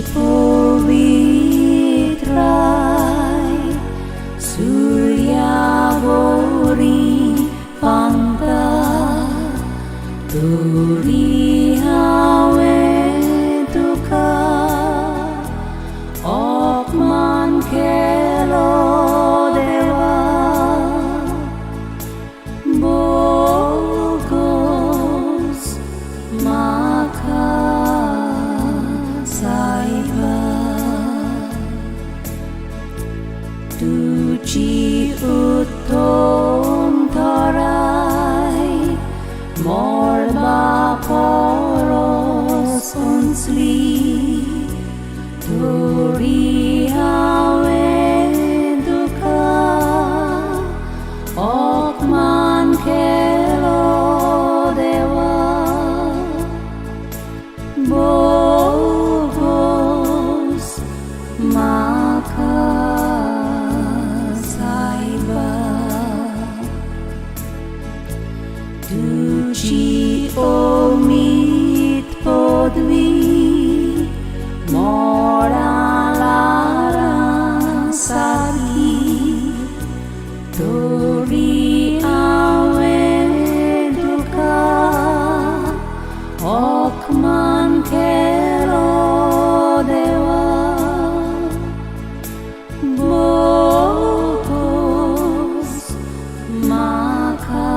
पवित्राय सुर्यावरी फांता तरी हांवें तुका अपमान केलो देवा बोगोस म्हाका सायबा तुजी उत्तम थराय मळबा परस उंचली तरी हांवें तुका अपमान केलो देवा बोगोस म्हाका सायबा तुजी अमीत पदवी मोडालारा सारकी तरी हांवें तुका अपमान केलो देवा बोगोस म्हाका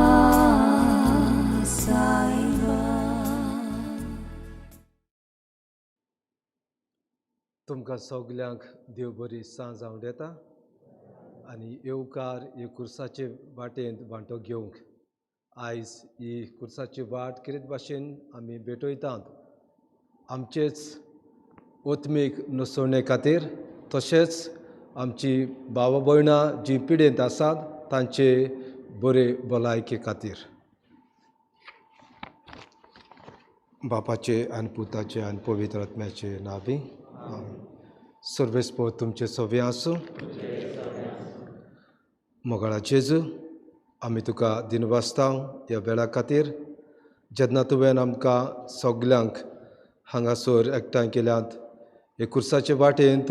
सायबा. तुमकां सगल्यांक देव बरी सांज आवडेता आनी येवकार हे कुर्साचे वाटेंत वांटो घेवंक. आयज ही कुर्साची वाट कितें भाशेन आमी भेटयतात आमचेच ओतमीक नुसवणे खातीर, तशेंच आमची भाव भयणां जी पिडेंत आसात तांचे बरे भलायके खातीर. बापाचे आनी पुताचे आनी पवित्र आत्म्याचे नांवी आमेन. सर्वेस्पोर तुमचे सवे आसूं. मोगाळा जेजू, आमी तुका दिनवासता ह्या वेळा खातीर जेन्ना तुवें आमकां सगल्यांक हांगासर एकठांय केल्यात हे कुर्साचे वाटेंत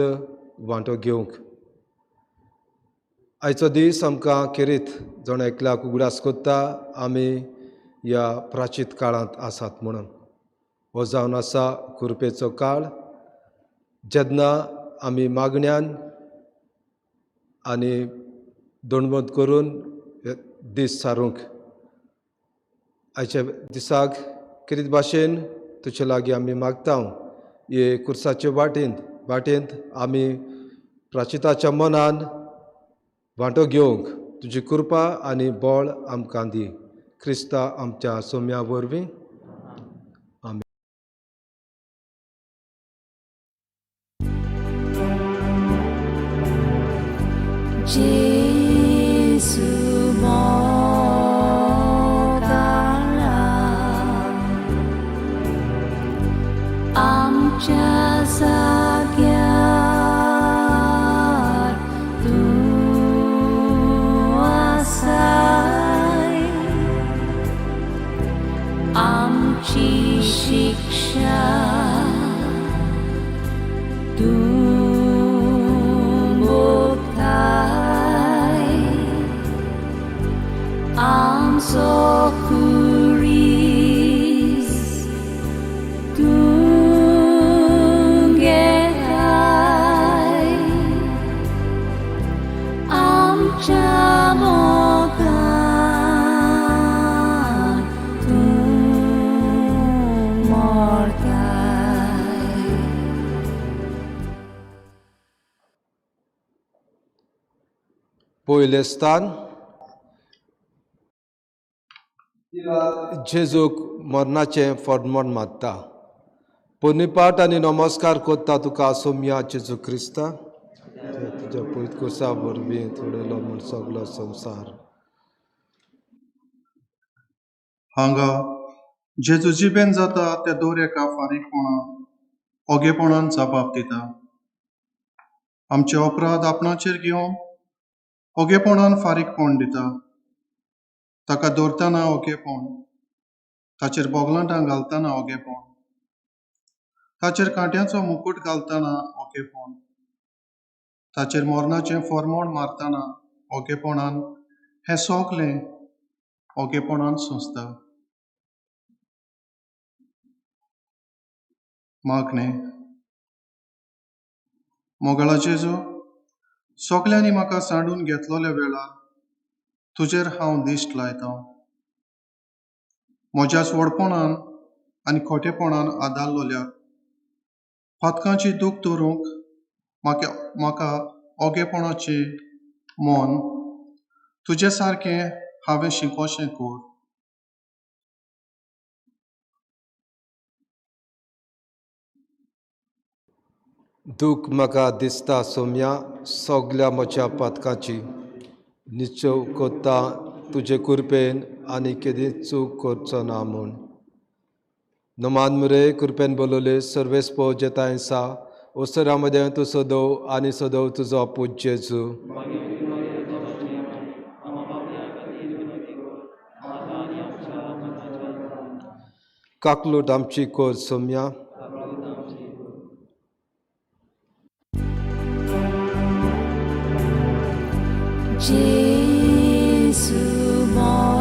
वांटो घेवंक. आयचो दीस आमकां खेरीत जण एकल्याक उगडास कोत्ता आमी ह्या प्राचीत काळांत आसात म्हणून. हो जावन आसा कुरपेचो काळ, जेन्ना आमी मागण्यान आनी दणवंत करून दीस सारूंक. आयच्या दिसाक कितें भाशेन तुजे लागीं आमी मागता हे कुर्साचे वाटेंत आमी प्राचिताच्या मनान वांटो घेवंक तुजी कृपा आनी बळ आमकां दी. क्रिस्ता आमच्या सोम्या वरवीं. आमेन. Jesu मोगाळा आमच्या जाग्यार तूं आसाय, आमची शिक्षा तूं भोगताय, आमचो खुरीस तूं घेताय, आमच्या मोगान तूं मरताय. पयलें स्थान जेजूक मरणाचें फर्मान मारता. पुनीपाट आनी नमस्कार कोत्ता तुका सोम्या जेजू क्रिस्ता, तुज्या पयत कुर्सा वरवीं तुडलो म्हूण सगलो संवसार. हांगा जेजू जिबेन जाता त्या दर एका फारीकपणान ओगेपणान जबाब दिता. आमचे अपराध आपणाचेर घेवन ओगेपणान फारीकपण दिता. ताका दवरतना ओगेपण, ताचेर बोगलांटां घालतना ओगेपण, ताचेर कांट्याचो मुकूट घालतना ओगेपण, ताचेर मरणाचें फॉर्मोण मारतना ओगेपणान हें सगलें ओगेपणान सोंसता। मागणें। मोगाळा जेजू, सगल्यांनी म्हाका सांडून घेतलोल्या वेळार तुजेर हांव दिश्ट लायता। म्हज्याच व्हडपणान आनी खोटेपणान आदारलोल्या पातकांची दूख धरूंक म्हाका ओगेपणाचें मन तुजे सारकें हांवें शिकोवचें कर। दूख म्हाका दिसता सोम्या सगल्या म्हज्या पातकाची, निश्चव कोत्ता तुजे कृपेन आनी केदीच चूक करचो ना म्हूण। नमान मुरे कृपेन बोलवले सर्वेस पो जेताय सा ओसरा मदें तूं सदोव आनी सदोव तुजो पूत जेजू। काकलूट आमची कोर सोम्या। Jesu मोगाळा।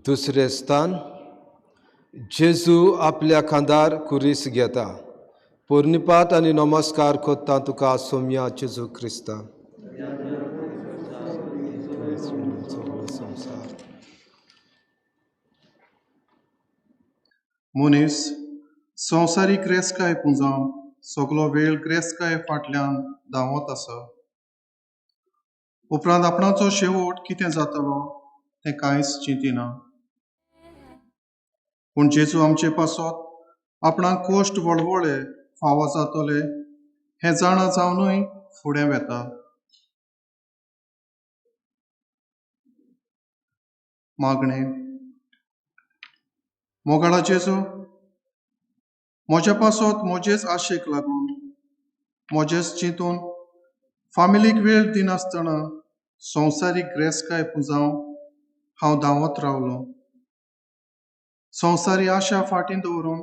दुसरें स्थान, जेजू आपल्या खांदार कुरीस घेता। पुर्णिपात आनी नमस्कार कोत्ता तुका सोम्या जेजू क्रिस्ता। मनीस संवसारीक ग्रेस्काय पुंजावन सगलो वेळ ग्रेस्काय फाटल्यान धांवत आसा। उपरांत आपणाचो शेवट कितें जातलो तें कांयच चिंतिना। पूण जेजू आमचे पासत आपणाक कोश्ट वळवळे फावो जातले हें जाणा जावनूय फुडें वेता। मागणें। मोगाळा जेजू, म्हज्या पासत म्हजेच आशेक लागून म्हजेच चिंतून फामिलीक वेळ दिनासतना संवसारीक ग्रेस्काय पुंजावन हांव धांवत रावलो। संवसारी आशा फाटीं दवरून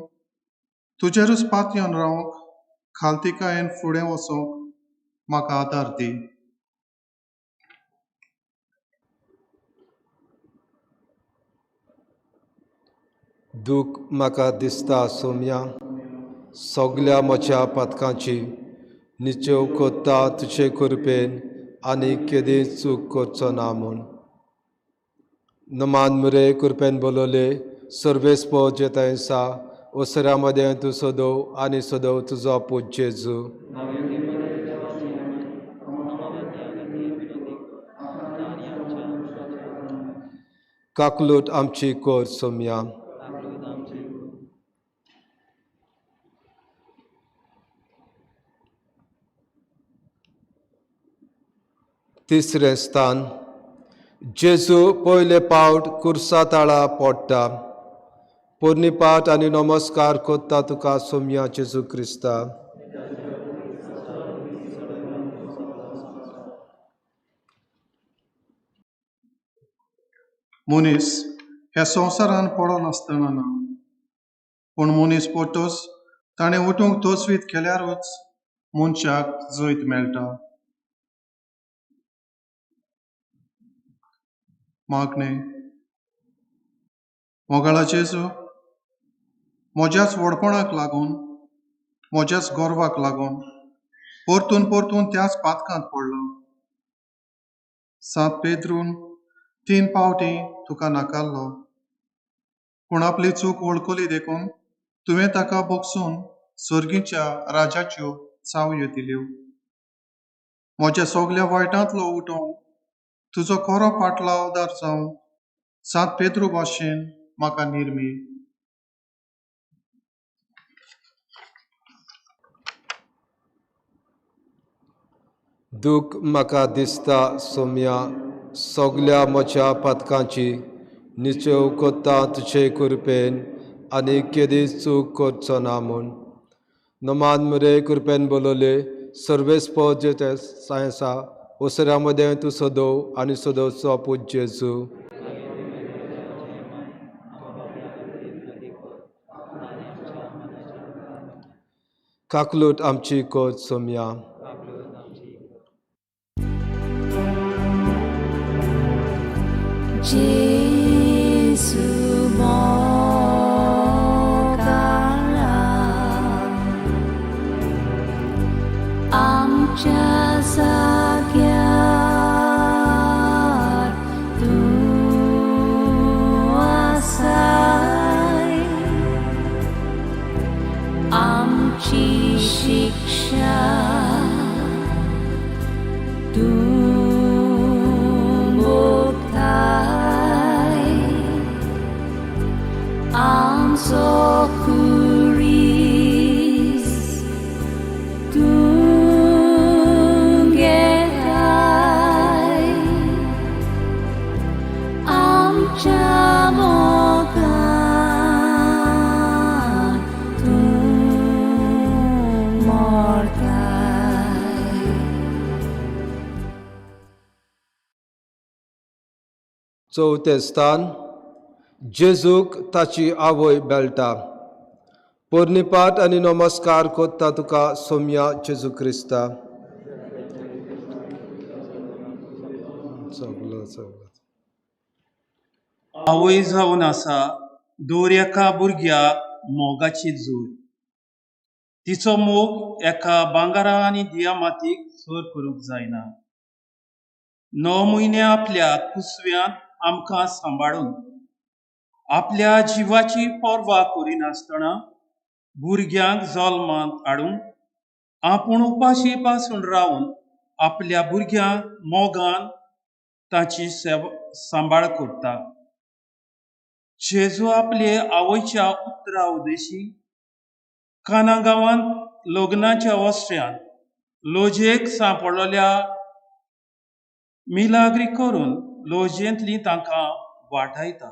तुजेरूच पातयेवन रावंक खालतिकायेन फुडें वचोंक म्हाका आदार दी। दूख म्हाका दिसता सोम्या सगल्या म्हज्या पातकांची, निश्चेव कोत्ता तुजे कृपेन आनी केदीच चूक करचो ना म्हूण। नमान मुरे कृपेन बोलवले सर्वेस पो जेताय सा ओसरा मदें तूं सदोव आनी सदोव तुजो पूत जेजू। काकलूट आमची कोर सोम्या। तिसरें स्थान, जेजू पयले पावट कुर्सा ताळा पडटा। पुर्णिपात आनी नमस्कार कोत्ता तुका सोम्या जेजू क्रिस्ता। मनीस ह्या संवसारान पडनासतना ना, पूण मनीस पडटच ताणें उठूंक तजवीज केल्यारूच मनशाक जैत मेळटा। मागणें। मोगाळा जेजू, म्हज्याच व्हडपणाक लागून म्हज्याच गर्वाक लागून परतून परतून त्याच पातकांत पडलो। सांत पेद्रून 3 पावटी तुका नाकारलो, पूण आपली चूक वळखली देखून तुवें ताका बोगसून सर्गीच्या राजाच्यो चावयो दिल्यो। म्हज्या सगल्या वायटांतलो उठोवन तुजो खरो पाटलावदार जावंक सांत पेद्रू भाशेन म्हाका निर्मी। दूख म्हाका दिसता सोम्या सगल्या म्हज्या पातकांची, निश्चेव कोत्ता तुजे कृपेन आनी केदीच चूक करचो ना म्हूण। नमान मुरे कृपेन बोलवले सर्वेस पो जे सायसा ओसरा मदें तूं सदोव आनी सदोवचो पूत जेजू। काकलूट आमची कोत सोमया. Jesu मोगाळा आमच्या जाग्यार तूं आसाय आमची शिक्षा तूं भोगताय आमचो खुरीस तूं घेताय आमच्या मोगान तूं मोरताय. चवथें स्थान जेजूक ताची आवय मेळटा. पोरणीपाठ आनी नमस्कार कोत्ता तुका सोमया जेजू क्रिस्ता. सगलो सगलो. आवय जावन आसा दर एका भुरग्याक मोगाची जोड. तिचो मोग एका भांगरा आनी दियामातीक सर करूंक जायना. 9 म्हयने आपल्या कुसव्यांत आमकां सांबाळून आपल्या जिवाची पर्वा करिनासतना भुरग्यांक जल्मांत हाडून आपूण उपाशी पासून रावन आपल्या भुरग्यांक मोगान ताची सेवा सांबाळ करता. जेजू आपले आवयच्या उतरा उदेशी काना गांवांत लग्नाच्या वस्त्र्यांत लोजयेक सांपडलेल्या मिलाग्री करून लोजयेंतली तांकां वाटायता.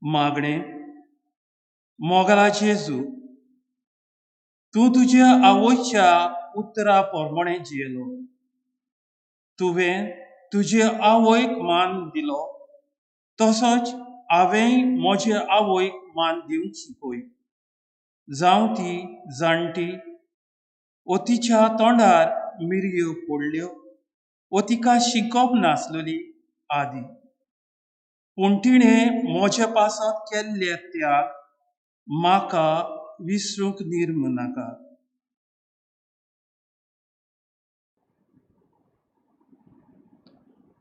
मागणें. मोगाळा जेजू, तूं तुज्या आवयच्या उतरा प्रमाणें जियेलो. तुवें तुजे आवयक मान दिलो तसोच हांवेंय म्हजे आवयक मान दिवंक शिकय. जावं ती जाणटी वो तिच्या तोंडार मिरयो पडल्यो वो तिका शिकप नासलेली आदी, पूण तिणें म्हजे पासत केल्ले त्याग म्हाका विसरूंक निर्म नाका.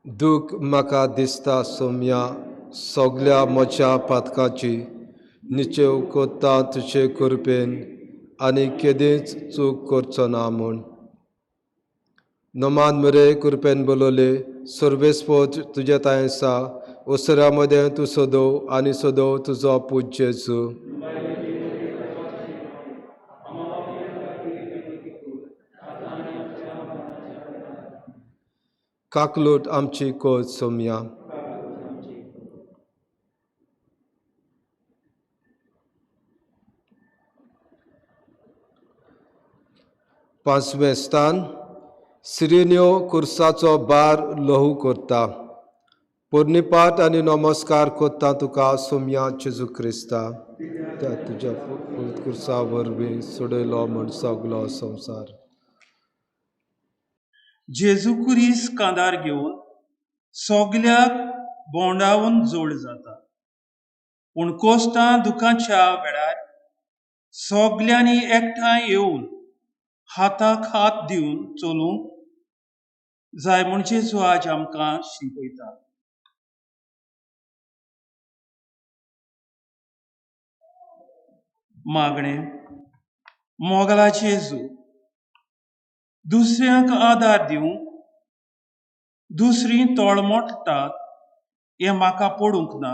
दूख म्हाका दिसता सोमया सगल्या म्हज्या पातकाची निचेव कोत्ता तुजे कृपेन आनी केदींच चूक करचो ना म्हूण. नमान मरे कृपेन बोलवले सर्वेस्पोत तुजे तांय आसा ओसऱ्या मदें तूं सदोव आनी सदोव तुजो पूत जेजू. काकलूट आमची कोत सोमया. पांचवें स्थान सिरिन्यो कुर्साचो बार लहू करता. पोरणीपाठ आनी नमस्कार कोत्ता तुका सोमया जेजू क्रिस्ता त्या तुज्या कुर्सा वरवीं सोडयलो म्हूण सगलो संवसार. जेजू कुरीस कांदार घेवन सगल्याक भोंवडावन जोड जाता, पूण कोश्टां दुखाच्या वेळार सगल्यांनी एकठांय येवन हाताक हात दिवन चलूंक जाय म्हूण जेजू आज आमकां शिकयता. मागणें. मोगाळा जेजू, दुसऱ्यांक आदार दिवंक दुसरीं तळमळटात हें म्हाका पडूंक ना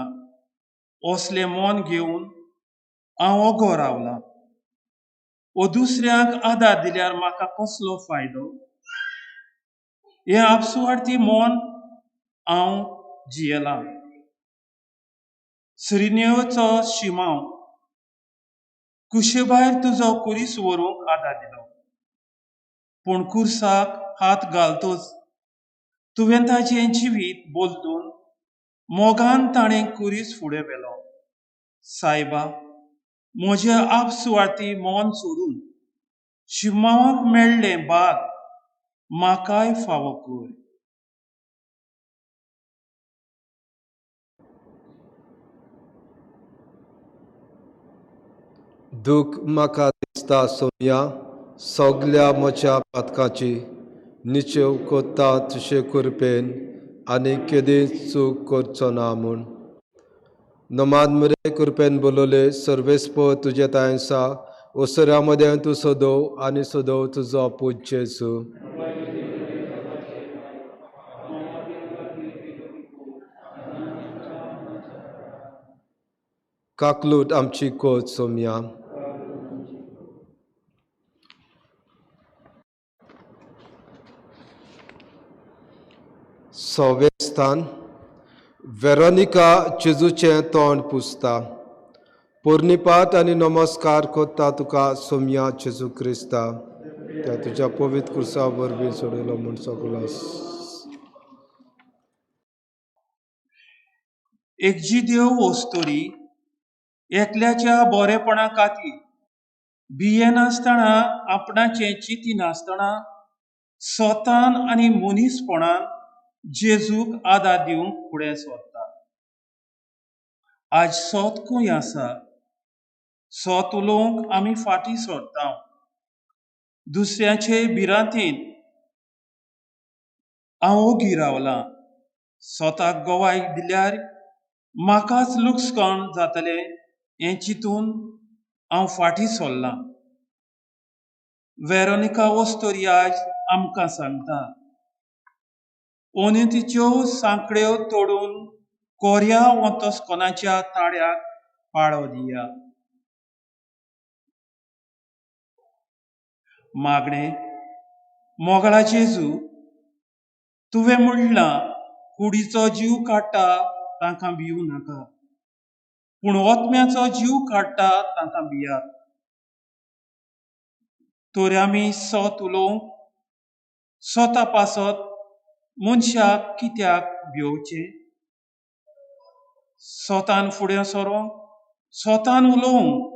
असलें मन घेवन हांव ओगो रावलां. वो दुसऱ्यांक आदार दिल्यार म्हाका कसलो फायदो हें आपसुवार्थी मन हांव जियेलां. सिरिनेचो शिमांव कुशेभायर तुजो कुरीस व्हरूंक आदार दिलो, पूण कुर्साक हात घालतोच तुवें ताचें जिवीत बदलून मोगान ताणें कुरीस फुडें व्हेलो. सायबा, म्हजें आपसुवार्थी मन सोडून शिमांवाक मेळ्ळें बाग म्हाकाय फावो कर. दूख म्हाका दिसता सोमया सगल्या म्हज्या पातकाची निचेव कोत्ता तुजे कृपेन आनी केदींच चूक करचो ना म्हूण. नमाद मरे कृपेन बोलवले सर्वेस्पर तुजे तांयसा ओसऱ्या मदें तूं सदोव आनी सदोव तुजो पूत जेजू. काकलूट आमची कोच सोमया. सवें स्थान वेरोनिका जेजूचें तोंड पुसता. पोरणीपात आनी नमस्कार कोत्ता तुका सोमया जेजू क्रिस्ता त्या तुज्या पवित्र कुर्सा वरवीं सोडयलो म्हूण सगलो. एकजी देव वस्तोरी एकल्याच्या बरेपणा खातीर भियेनासतना आपणाचें चिंतिनासतना स्वतान आनी मनीसपणान जेजूक आदार दिवंक फुडें सरता. आज सोत खंय आसा? सोत उलोवंक आमी फाटीं सरता. दुसऱ्याचे भिरांतेन हांव ओगी रावलां. स्वताक गवाय दिल्यार म्हाकाच लुकसाण जातलें हें चिंतून हांव फाटीं सरलां. वेरोनिका वस्तोरी आज आमकां सांगता, ओनितीच्यो सांकड्यो तोडून कोऱ्या वंतस्कोनाच्या ताळ्याक पाळो दिया. मागणें. मोगळा जेजू, तुवें म्हणलां कुडीचो जीव काडटा तांकां भिवू नाका, पूण ओतम्याचो जीव काडटा तांकां भियात. तर आमी सत उलोवंक स्वता पासत मनशाक कित्याक भिवचें? स्वतान फुडें सरोंक, स्वतान उलोवंक,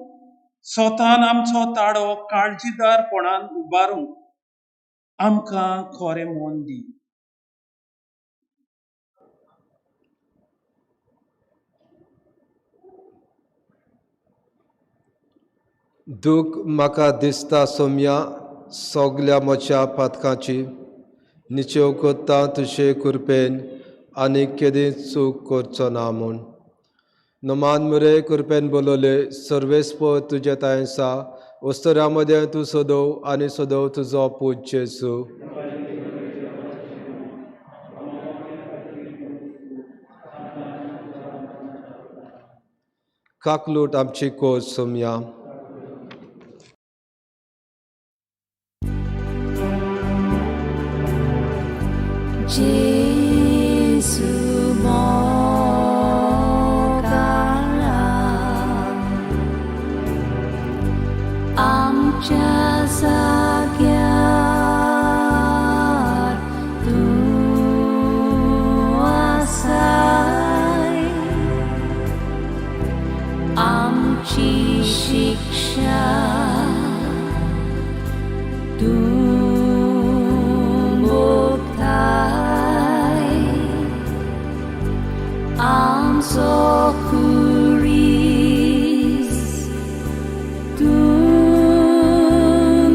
स्वतान आमचो ताळो काळजीदारपणान उबारूंक आमकां खरें मन दी. दूख म्हाका दिसता सोमया सगल्या म्हज्या पातकाची निचेव कोत्ता तुजे कृपेन आनी केदींच चूक करचो ना म्हूण. नमान मरे कृपेन बोलवले सर्वेस्पर तुजे तांयसा वस्तुऱ्या मदें तूं सदोव आनी सदोव तुजो पूत जेजू. काकलूट आमची कोच सोमया. Jesu मोगाळा आमच्या जाग्यार तूं आसाय, आमची शिक्षा तूं भोगताय, आमचो खुरीस तूं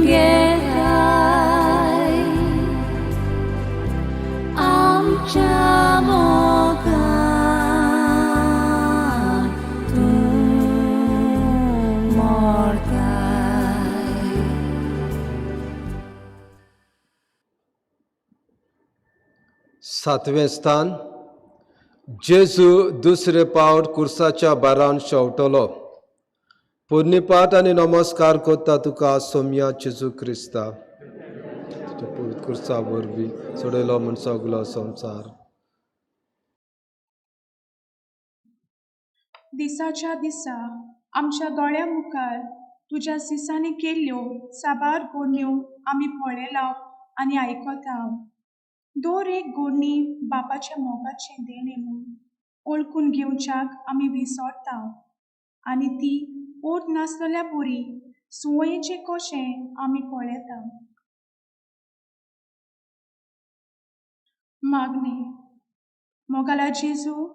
घेताय, आमच्या मोगान तूं मोरताय. सातवें स्थान जेजू दुसरे पावट कुर्साच्या बारान शेवटलो. पुर्णीपात आनी नमस्कार कोत्ता तुका सोमया जेजू क्रिस्ता तुज्या पवित्र कुर्सा वरवीं सोडयलो म्हूण सगलो संवसार. दिसाच्या दिसा आमच्या दोळ्यां मुखार तुज्या सिसांनी केल्ल्यो साबार गोडण्यो आमी पळयला आनी आयकता. दर एक गोडणी बापाच्या मोगाचें देणें म्हूण वळखून घेवच्याक आमी विसरता. आनी ती ओत नासलेल्या परी सुवयेचें कशें आमी पळयता. मागणें. मोगाला जेजू,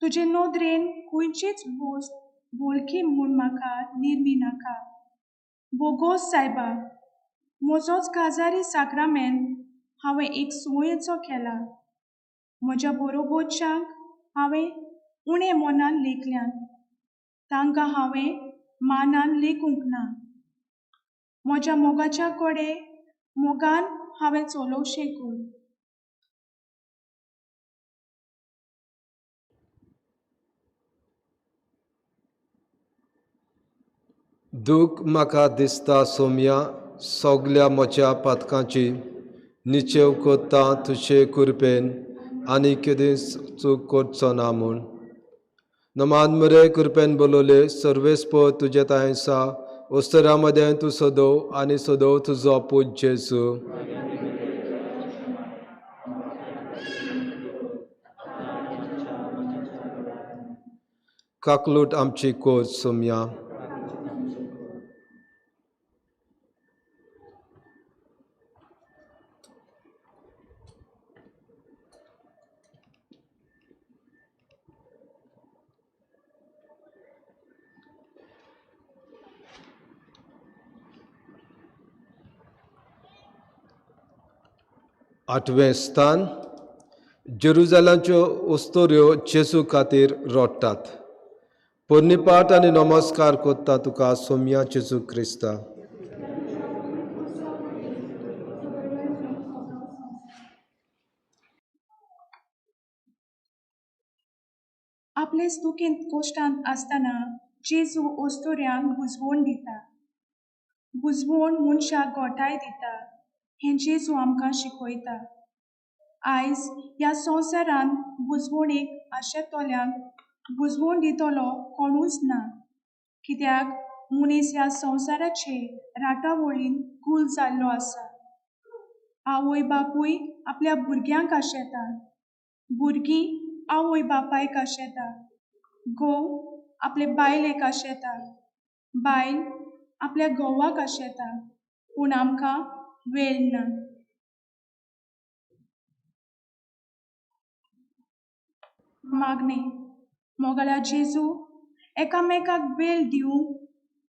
तुजे नदरेन खंयचीच वस्त बोलकी म्हूण म्हाका निर्मी नाका. बोगोस सायबा, म्हजोच काजारी साक्रामेंत हांवें एक सुवयेचो केला. म्हज्या बरोबरच्यांक हांवें उणें मनान लेखल्यात, तांकां हांवें मानान लेखूंक ना. म्हज्या मोगाच्या कडेन मोगान हांवें चलोवचें कर. दूख म्हाका दिसता सोमया सगल्या म्हज्या पातकांची, निचेव कोत्ता तुजे कृपेन आनी केदींच चूक करचो ना म्हूण. नमान मरे कृपेन बोलवले सर्वेस्पर तुजे तांयसा ओस्तरा मदें तूं सदोव आनी सदोव तुजो पूत जेजू. काकलूट आमची कोच सोमया. आठवें स्थान, जेरुजालांच्यो ओस्तोऱ्यो जेजू खातीर रडटात. पोन्नीपाट आनी नमस्कार कोत्ता तुका सोमया जेजू क्रिस्ता. आपले दुखेंत कोश्टांत आसतना जेजू ओस्तोऱ्यांक बुजवण दिता. बुजवण मनशाक गोठाय दिता हें जेजू आमकां शिकयता. आयज ह्या संवसारांत बुजवणेक आशेतल्यांक बुजवण दितलो कोणूच ना, कित्याक मनीस ह्या संवसाराचे राटावळीन गुल जाल्लो आसा. आवय बापूय आपल्या भुरग्यांक आशेता, भुरगीं आवय बापायक आशेता, घोव आपले बायलेक आशेता, बायल आपल्या घोवाक आशेता, पूण आमकां वेळ ना. मागणें. मोगाळ्या जेजू, एकामेकाक वेळ दिवंक,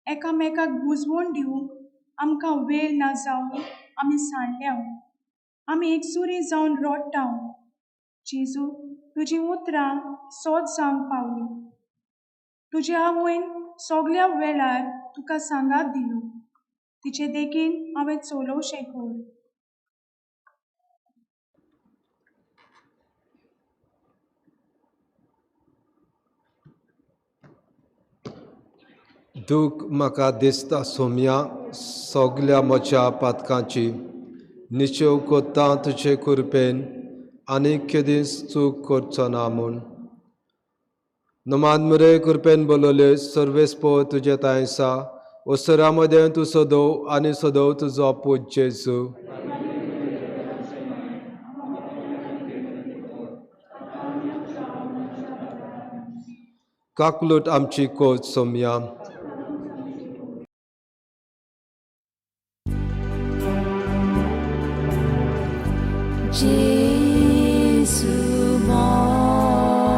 एकामेकाक बुजवण दिवंक आमकां वेळ ना जावन आमी सांडल्या. आमी एकसुरी जावन रडटा. जेजू, तुजीं उतरां सोद जावंक पावलीं. तुजे आवयन सगल्या वेळार तुका सांगात दिलो, तिचे देखीन हांवें चलोवचें कर. दूख म्हाका दिसता सोमया सगल्या म्हज्या पातकांची, निचेव कोत्ता तुजे कृपेन आनी केदींच चूक करचो ना म्हूण. नमान मरे कृपेन बोलवले सर्वेस्पर तुजे तांयसा ओसरा मदें तूं सदोव आनी सदोव तुजो पूत जेजू. काकलूट आमची कोच सोमया. जेजू मोगाळा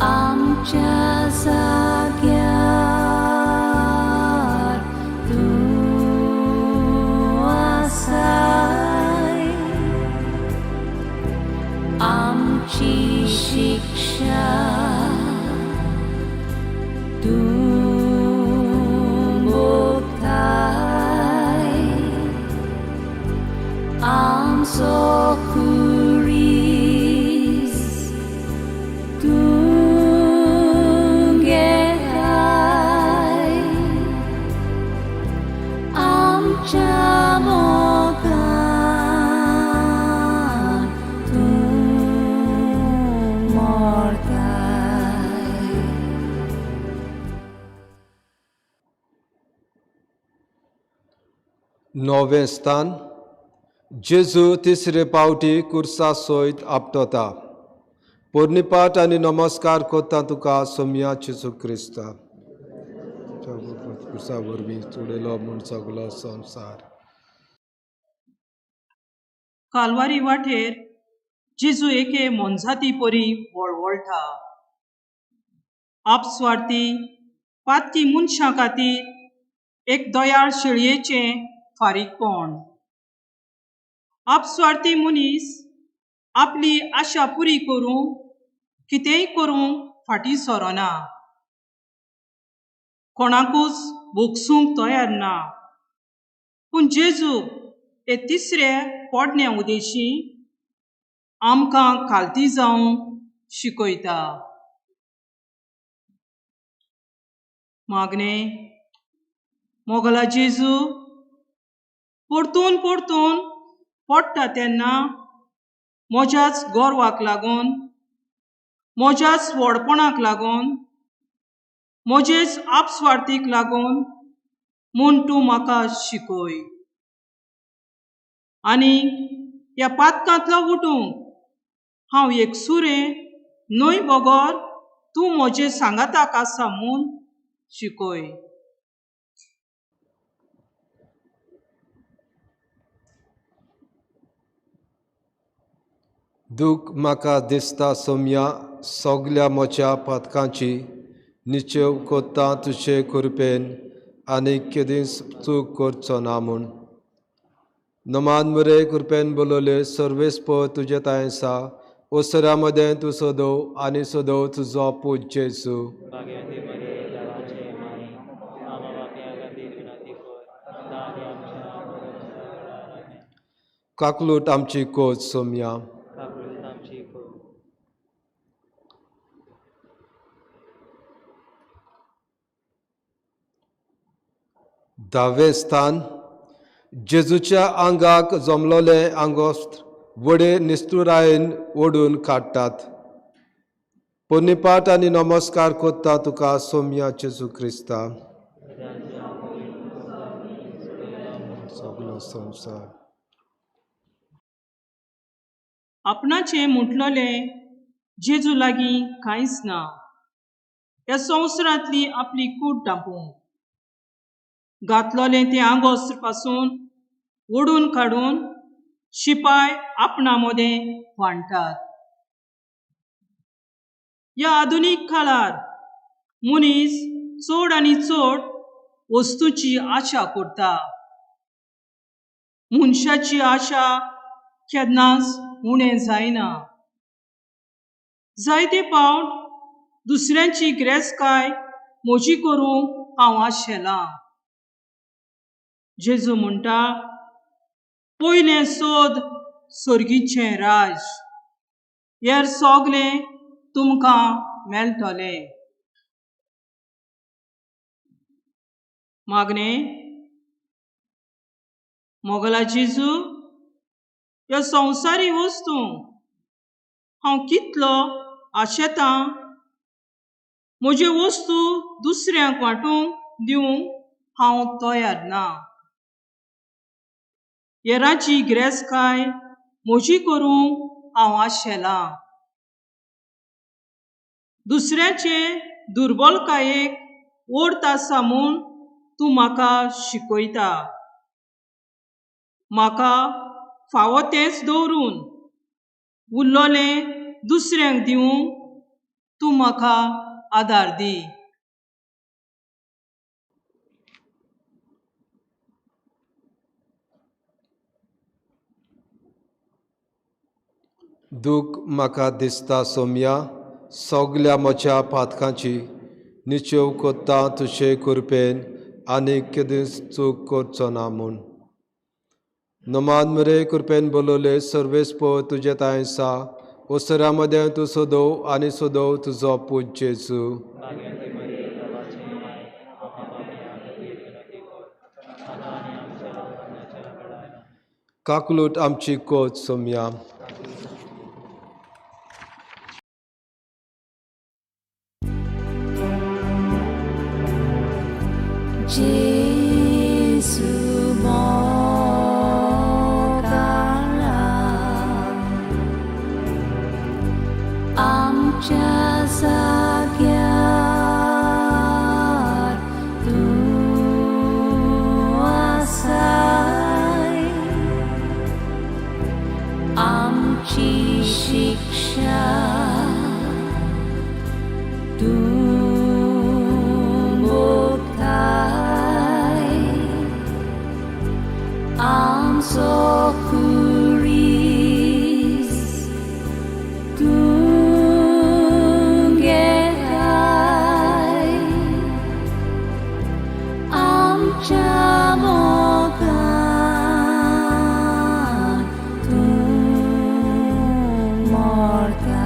आमच्या जाग्यार तूं आसाय, आमची शिक्षा तूं भोगताय, आमचो खुरीस तूं घेताय, आमच्या मोगान तूं मरताय. णवें स्थान, जेजू तिसरे पावटी कुर्सा सयत आपटता. पोरणीपाठ आनी नमस्कार करता तुका सोमया जेजू क्रिस्ता खुर्सा वरवीं चुडयलो म्हूण सगलो संवसार. कालवारी वाटेर जेजू एके मोनजाती परी वळवळटा. आपस्वार्थी पातकी मनशां खातीर एक दयाळ शेळयेचें फारीकपण. आपस्वार्थी मनीस आपली आशा पुरी करूंक कितेंय करूंक फाटीं सरना, कोणाकूच भोगसूंक तयार ना. पूण जेजू हे तिसऱ्या पोडण्या उदेशी आमकां खालती जावंक शिकयता. मागणें. मोगला जेजू परतून परतून पडटा तेन्ना म्हज्याच गोरवाक लागून, म्हज्याच व्हडपणाक लागून, म्हजेच आपस्वार्थीक लागून म्हूण तूं म्हाका शिकय आनी ह्या पातकांतलो उठूंक हांव एकसुरें न्हय बगर तूं म्हजे सांगाताक आसा म्हूण शिकय. दूख म्हाका दिसता सोमया सगल्या म्हज्या पातकांची निचेव कोत्ता तुजे कृपेन आनी केदींच चूक करचो ना म्हूण. नमान मुरे कृपेन बोलवले सर्वेस्पर तुजे तांय आसा. ओसऱ्या मदें तूं सदो आनी सदो तुजो पूत जेजू. काकलूट आमची कोच सोमया. धावें स्थान. जेजूच्या आंगाक जमलोलें आंगोस्त्र व्हडे निस्तुरायेन ओडून काडटात. पोन्नीपाठ आनी नमस्कार करता तुका सोमया जेजू क्रिस्ता. सगलो संवसार. आपणाचें म्हटलोलें जेजू लागीं कांयच ना. ह्या संवसारांतली आपली कूड धांपूंक घातलोलें तें आंगोस्त्र पासून ओडून काडून शिपाय आपणा मदें वांट्टात. ह्या आधुनीक काळार मनीस चड आनी चड वस्तूची आशा करता. मनशाची आशा केन्नाच उणें जायना. जायते पावट दुसऱ्यांची गिरेस्तकाय म्हजी करूंक हांव आशेलां. जेजू म्हणटा, पयलें सोद सर्गीचें राज, हेर सगलें तुमकां मेळटलें. मागणें. मोगला जेजू, ह्या संवसारी वस्तू हांव कितलो आशेतां. म्हज्यो वस्तू दुसऱ्यांक वांटूंक दिवंक हांव तयार ना. हेरांची गिरेस्तकाय म्हजी करूंक हांव आशेलां. दुसऱ्याचे दुर्बलकायेक अर्थ आसा म्हूण तूं म्हाका शिकयता. म्हाका फावो तेंच दवरून उरलोलें दुसऱ्यांक दिवंक तूं म्हाका आदार दी. दूख म्हाका दिसता सोमया सगल्या म्हज्या पातकांची निचेव कोत्ता तुजे कृपेन आनी केदींच चूक करचो ना म्हूण. नमान मुरे कृपेन बोलवले सर्वेस्पर तुजे तांय आसा. ओसऱ्या मदें तूं सदो आनी सदो तुजो पूत जेजू. काकलूट आमची कोच सोमया. Jesu mogala आमची शिक्षा तूं भोगताय आमचो खुरीस तूं घेताय आमच्या मोगान तूं मरताय.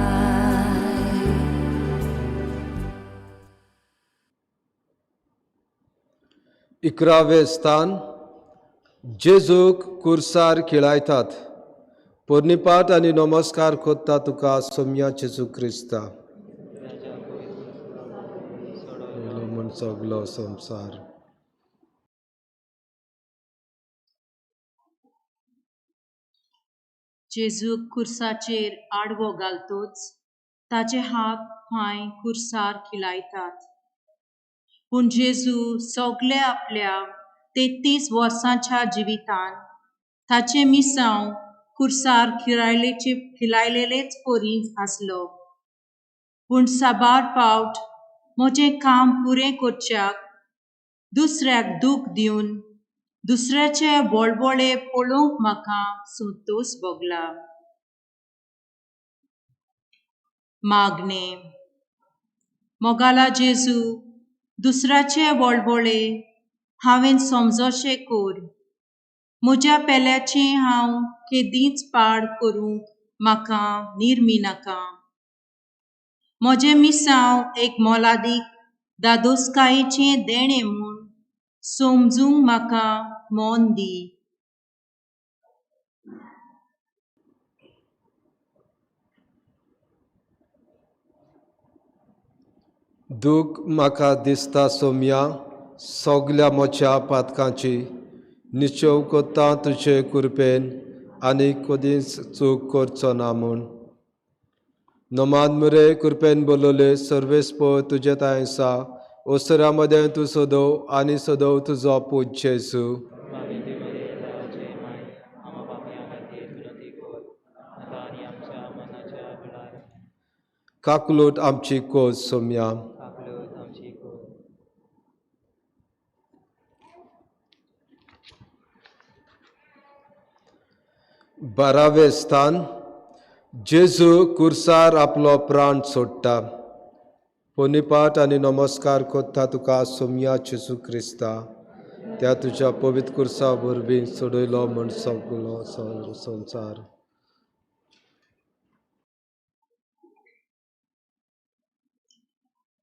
11वें स्थान जेजूक कुर्सार खिळायतात. पोरणीपाठ आनी नमस्कार कोत्ता तुका सोम्या जेजू क्रिस्ता म्हूण सगलो संवसार. जेजूक कुर्साचेर आडवो घालतोच ताचे हात पांय कुर्सार खिलायतात. पूण जेजू सगळे आपल्या 33 वर्सांच्या जिवितान ताचें मिसांव कुर्सार खिलायलेलेच परी आसलो. पूण साबार पावट म्हजें काम पुरें करच्याक दुसऱ्याक दूख दिवन दुसऱ्याचे वळवळे पळोवंक म्हाका संतोश भोगला. मागणें. मोगाला जेजू, दुसऱ्याचे वळवळे हांवें समजशें कर. म्हज्या पेल्याचें हांव केदींच पाड करूंक म्हाका निर्मी नाका. म्हजें मिसांव एक मोलादीक दादोसकायेचें देणें म्हूण समजूंक म्हाका मन दी. दूख म्हाका दिसता सोम्या सगल्या म्हज्या पातकांची निश्चेव कोत्ता तुजे कृपेन आनी कदींच चूक करचो ना म्हूण. नमान मुरे कृपेन बोलवले सर्वेस्पर तुजे तांय आसा. ओसरा मदें तूं सदोव आनी सदोव तुजो पूत जेजू. काकलूट आमची कोज सोम्या. 12वें स्थान जेजू कुर्सार आपलो प्राण सोडटा. पोनीपाठ आनी नमस्कार कोत्ता तुका सोम्या जेजू क्रिस्ता त्या तुज्या पवित्र कुर्सा वरवीं सोडयलो म्हूण सगलो संवसार.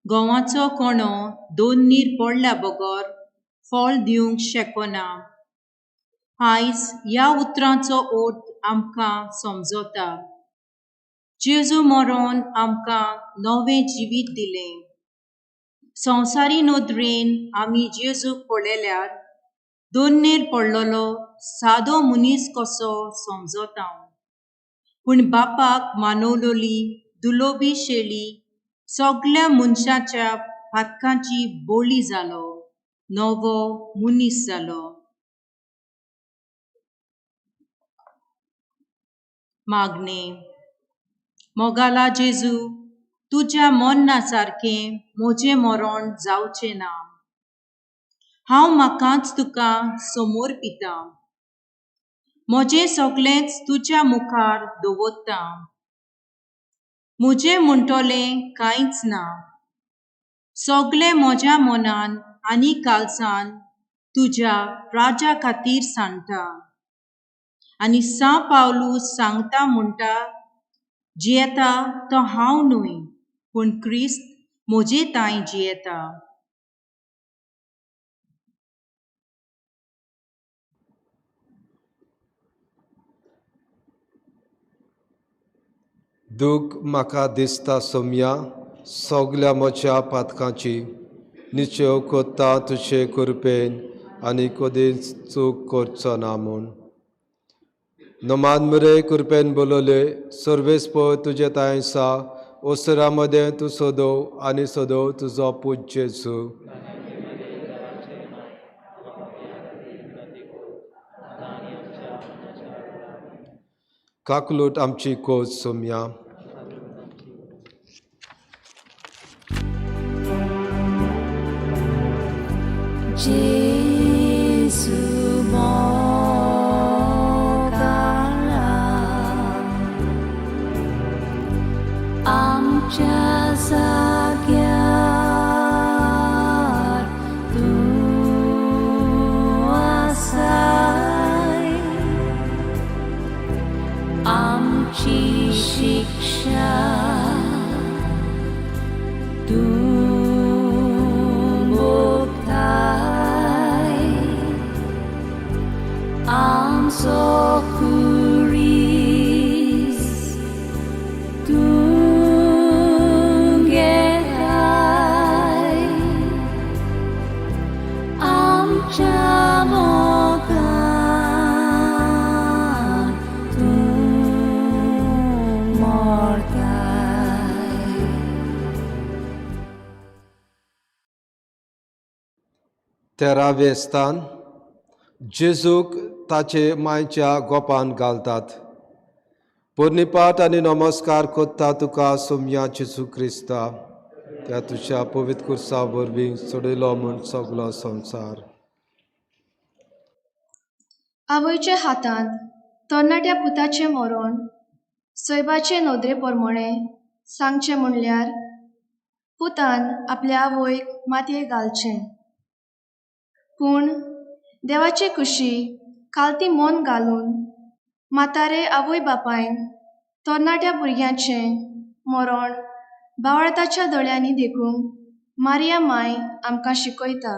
गोवाचो कोणो दोन नीर पडल्या बगर फळ दिवंक शकना. आयज ह्या उतरांचो अर्थ आमकां समजता. जेजू मरोन आमकां नवें जिवीत दिलें. संवसारी नदरेन आमी जेजूक पळयल्यार दोन्नेर पडलेलो सादो मनीस कसो समजता. पूण बापाक मानवलोली दुलोबी शेळी सगल्या मनशाच्या पातकांची बोली जालो, नवो मनीस जालो. मागणें. मोगाला जेजू, तुज्या मरणा सारकें म्हजें मरण जावचें ना. हांव म्हाकाच तुका समर्पितां. म्हजें सगळेंच तुज्या मुखार दवरतां. म्हजें म्हणटलें कांयच ना. सगळें म्हज्या मनान आनी काळजान तुज्या राजा खातीर सांडटा. आनी सां पावलू सांगता म्हणटा, जियेता तो हांव न्हय, पूण क्रिस्त म्हजे तांय जियेता. दूख म्हाका दिसता सोम्या सगल्या म्हज्या पातकांची निश्चेव कोत्ता तुजे कृपेन आनी कदींच चूक करचो ना म्हूण. नमान मुरे कृपेन बोलवले सर्वेस्पर तुजे तांय आसा. ओसरा मदें तूं सदोव आनी सदोव तुजो पूत जेजू. काकलूट आमची कोज सोमया. Jesu मोगाळा आमच्या जाग्यार तूं आसाय आमची शिक्षा तूं भोगताय आमचो खुरीस तूं घेताय आमच्या मोगान तूं मरताय. तेरावें स्थान जेजूक ताचे मांयच्या गोपान घालतात. पोरणीपाठ आनी नमस्कार कोत्ता तुका सोमया जेजू क्रिस्ता, त्या तुज्या पवित्र कुर्सा वरवीं सोडयलो म्हूण सगलो संवसार. आवयच्या हातांत तरणाट्या पुताचें मरण सैबाचे नदरे प्रमाणें सांगचें म्हणल्यार पुतान आपल्या आवयक मातये घालचें. पूण देवाचे कुशी कालती मन घालून म्हातारे आवय बापायन तरणाट्या भुरग्यांचें मरण बावळताच्या दोळ्यांनी देखूंक मारिया माय आमकां शिकयता.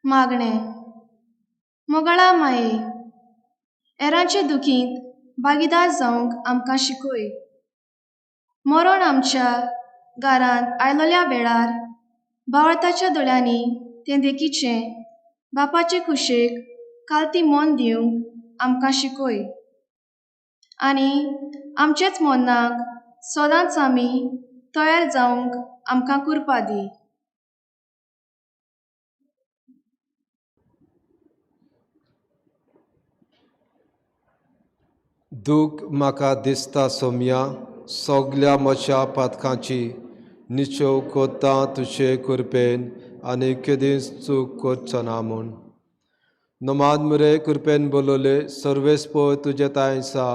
मागणें. मोगाळा माये, हेरांचे दुखींत भागीदार जावंक आमकां शिकय. मरण आमच्या घरांत आयलोल्या वेळार बावळताच्या दोळ्यांनी तें देखीचें बापाचे कुशेक कालती मन दिवंक आमकां शिकय आनी आमचेच मरणाक सदांच आमी तयार जावंक आमकां कुरपा दी. दूख म्हाका दिसता सोमया, सगल्या म्हज्या पातकांची निचेव कोत्ता तुजे कृपेन आनी केदींच चूक करचो ना म्हूण. नमाद मुरे कृपेन बोलवले सर्वेस्पर तुजे तांयसा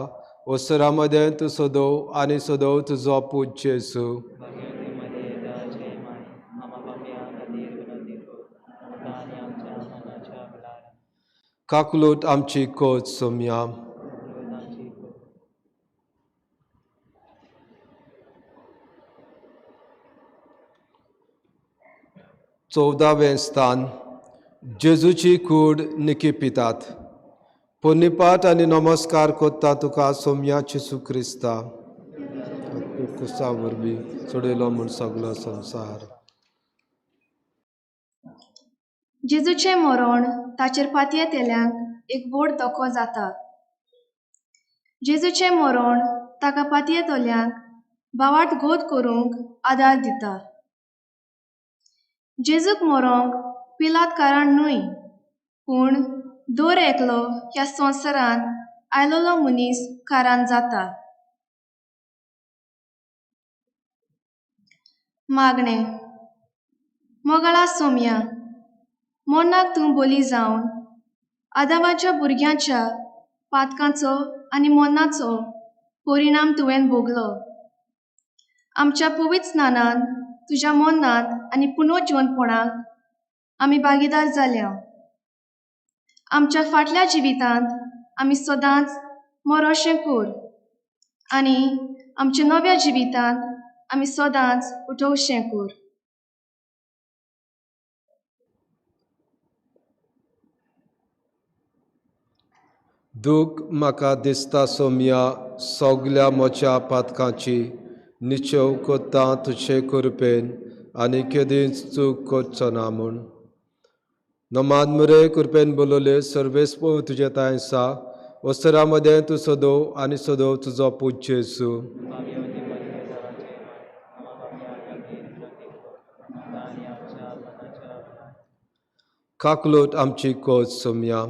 ओसरा मदें तूं सदोव आनी सदोव तुजो पूत जेजू. काकलूट आमची कोच सोमया. चवदावें स्थान जेजूची कूड निकी पितात. पोन्नीपाठ आनी नमस्कार कोत्ता तुका सोमया जेजू क्रिस्ता, कुसा वरवीं सोडयलो म्हूण सगलो संवसार. जेजूचें मरण ताचेर पातयेतल्यांक एक व्हड धोको जाता. जेजूचें मरण ताका पातयेतल्यांक भावार्थ गोद करूंक आदार दिता. जेजूक मरोंक पिलात कारण न्हय, पूण दर एकलो ह्या संवसारांत आयलोलो मनीस कारण जाता. मागणें. मोगाळा सोमया, मरणाक तूं बली जावन आदावाच्या भुरग्यांच्या पातकांचो आनी मरणाचो परिणाम तुवें भोगलो. आमच्या पवित्र स्नानान तुज्या मरणांत आनी पुनर्जिवंतपणाक आमी भागीदार जाल्या. आमच्या फाटल्या जिवितांत आमी सदांच मरोशें कर आनी आमच्या नव्या जिवितांत आमी सदांच उठोवशें कर. दूख म्हाका दिसता सोमया, सगल्या म्हज्या पातकांची निचेव कोत्ता तुजे कृपेन आनी केदींच चूक करचो ना म्हूण. नमाद मुरे कृपेन बोलवले सर्वेस्पर तुजे तांयसा वसरा मदें तूं सदोव आनी सदोव तुजो पूत जेजू. काकलूट आमची कोच सोमया.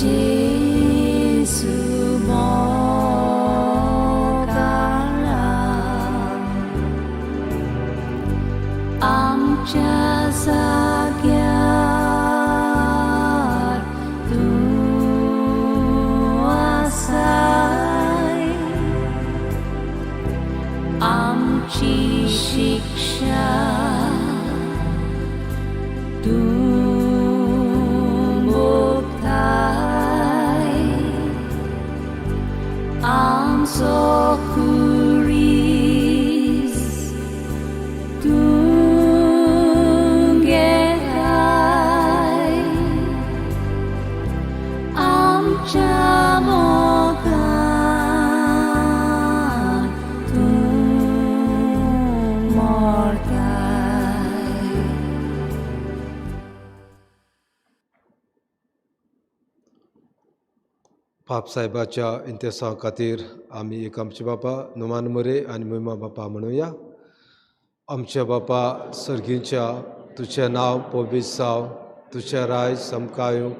जेजू मोगाळा आमच्या जाग्यार तूं आसाय आमची शिक्षा तूं भोगताय आमचो खुरीस तूं घेताय आमच्या मोगान तूं मरताय. पाप साहेबाच्या इंतेसांव खातीर आमी एक आमचे बापा नुमान मोरे आनी मुयमा बापा म्हणुया. आमच्या बापा सर्गीच्या, तुजें नांव पवित्र जावं, तुजें राय समकायूं,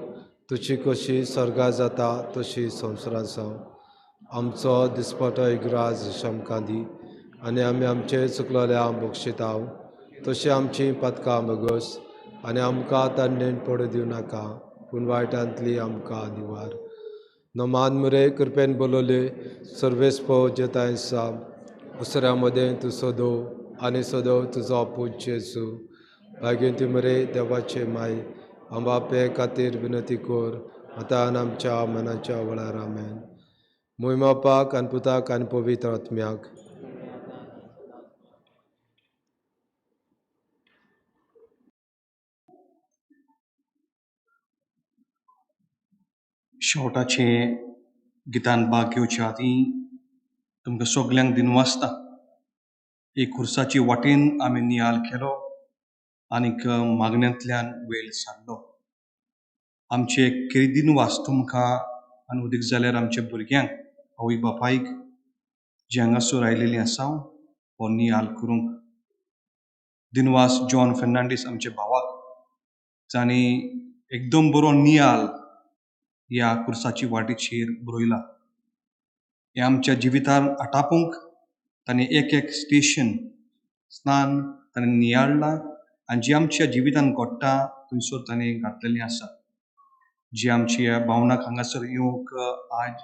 तुजी कशी स्वर्गा जाता तशी संवसारांत जावं. आमचो दिसपटो इग्राज आमकां दी आनी आमी आमचे चुकलोल्या बक्षिताव तशी आमची पदकां बगस आनी आमकां तांडेन पडू दिवं नाका पूण वायटांतली आमकां निवार. नमान मुरे कृपेन बोलवले सर्वेस्पो जेताय साब उसऱ्या मदें तूं सदो आनी सदो तुजो पूत जेजू. भाग्यवंती मुरे देवाचे माय, आमबापे खातीर विनंती कर आतां आनी आमच्या मनाच्या वेळार. आमेन. मोहिमापाक आनी पुताक आनी पवित्र आत्म्याक. शेवटाचे गितान भाग घेवच्या आदीं तुमकां सगल्यांक दिनवासता. एक खुर्साची वाटेन आमी नियाळ केलो आनीक मागण्यांतल्यान वेळ सारलो. आमचे खेरीत दिनवास तुमकां आनी उदीक जाल्यार आमच्या भुरग्यांक आवय बापायक जी हांगासर आयलेलीं आसा हो नियाळ करूंक. दिनवास जॉन फेर्नांडीस आमच्या भावाक जांणी एकदम बरो नियाळ ह्या खुर्साची वाटेचेर बरयला. हें आमच्या जिवितान आटापूंक ताणें एक एक स्टेशन स्नान ताणें नियाळ्ळां आनी जी आमच्या जिवितान घडटा थंयसर ताणें घातलेलें आसा. जी आमच्या भावनाक हांगासर येवंक आज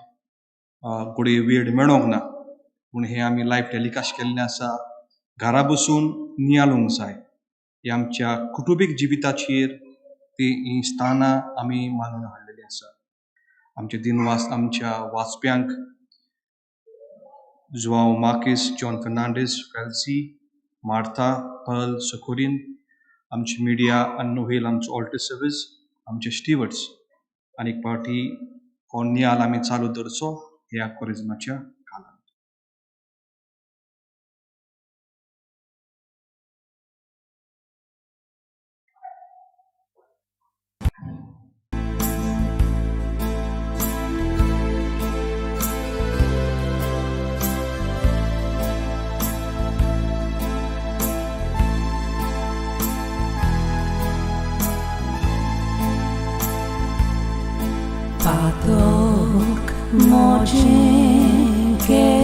घडये वेळ मेळोंक ना पूण हें आमी लायव्ह टेलिकास्ट केल्लें आसा. घरा बसून नियाळूंक जाय. हे आमच्या कुटुंबीक जिविताचेर ती हीं स्थानां आमी मानून हाडलेलीं आसा. आमचे दिनवास आमच्या वाचप्यांक Joao Marques, John Fernandes, Felcy, Martha, Pearl, Sokorin, आमची मिडिया आनी नोहेल आमचो ऑल्टर सर्वीस, आमचे स्टिवर्ड्स आनी एक पावटी हो नियाळ आमी चालू दवरचो ह्या कोरेज्माच्या काळांत. पातोक मोजें केलें.